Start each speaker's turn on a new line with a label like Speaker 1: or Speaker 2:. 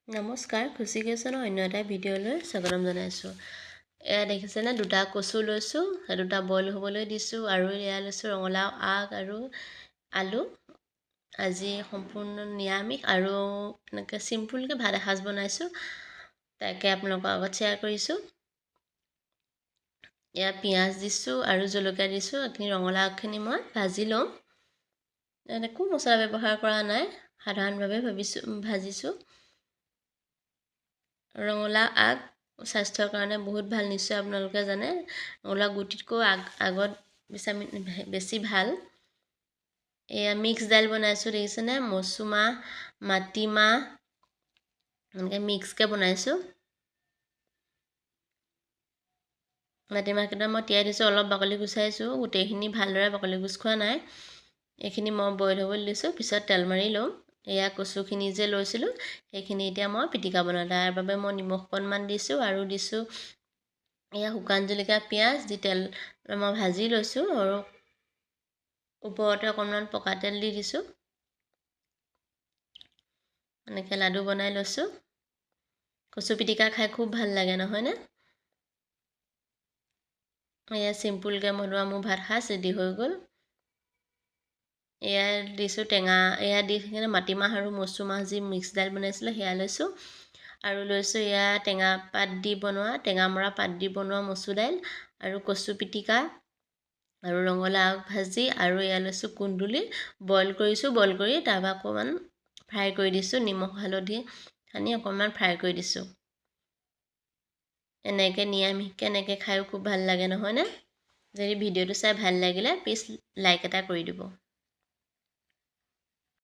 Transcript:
Speaker 1: নমস্কাৰ, খুচি কিচেনৰ অন্য এটা ভিডিঅ'লৈ স্বাগতম জনাইছোঁ। এয়া দেখিছেনে, দুটা কচু লৈছোঁ, সেই দুটা বইল হ'বলৈ দিছোঁ। আৰু এয়া লৈছোঁ ৰঙালাও আগ আৰু আলু। আজি সম্পূৰ্ণ নিৰামিষ আৰু এনেকৈ চিম্পুলকৈ ভাত এসাঁজ বনাইছোঁ, তাকে আপোনালোকৰ আগত শ্বেয়াৰ কৰিছোঁ। এয়া পিঁয়াজ দিছোঁ আৰু জলকীয়া দিছোঁ। এইখিনি ৰঙালাও আগখিনি মই ভাজি ল'ম। একো মছলা ব্যৱহাৰ কৰা নাই, সাধাৰণভাৱে ভাবিছোঁ ভাজিছোঁ। ৰঙালাও আগ স্বাস্থ্যৰ কাৰণে বহুত ভাল, নিশ্চয় আপোনালোকে জানে। ৰঙালাও গুটিতকৈও আগত ভিটামিন বেছি ভাল। এয়া মিক্স দাইল বনাইছোঁ, দেখিছেনে? মচুমাহ, মাটিমাহ এনেকৈ মিক্সকৈ বনাইছোঁ। মাটিমাহকেইটা মই তিয়াই দিছোঁ, অলপ বাকলি গুচাইছোঁ, গোটেইখিনি ভালদৰে বাকলি গুচ খোৱা নাই। এইখিনি মই বইল হ'বলৈ দিছোঁ, পিছত তেল মাৰি ল'ম। এয়া কচুখিনি যে লৈছিলোঁ, সেইখিনি এতিয়া মই পিটিকা বনাওঁ। তাৰ বাবে মই নিমখ অকণমান দিছোঁ আৰু দিছোঁ এয়া শুকান জলকীয়া, পিঁয়াজ দি তেল মই ভাজি লৈছোঁ আৰু ওপৰতে অকণমান পকা তেল দি দিছোঁ। এনেকৈ লাডু বনাই লৈছোঁ। কচু পিটিকা খাই খুব ভাল লাগে, নহয়নে? এয়া চিম্পুলকৈ বনোৱা মোৰ ভাত সাজ ৰেডি হৈ গ'ল। এয়া দিছোঁ টেঙা, এয়া দি কিনে মাটিমাহ আৰু মচুমাহ যি মিক্স দাইল বনাইছিলোঁ সেয়া লৈছোঁ। আৰু লৈছোঁ এয়া টেঙা পাত দি বনোৱা, টেঙামৰা পাত দি বনোৱা মচুৰ দাইল আৰু কচু পিটিকা আৰু ৰঙালাও আগ ভাজি। আৰু এয়া লৈছোঁ কুন্দুলি, বইল কৰিছোঁ। বইল কৰি তাৰপৰা অকণমান ফ্ৰাই কৰি দিছোঁ, নিমখ হালধি সানি অকণমান ফ্ৰাই কৰি দিছোঁ। এনেকৈ নিৰামিষকৈ এনেকৈ খায়ো খুব ভাল লাগে, নহয়নে? যদি ভিডিঅ'টো চাই ভাল লাগিলে প্লিজ লাইক এটা কৰি দিব।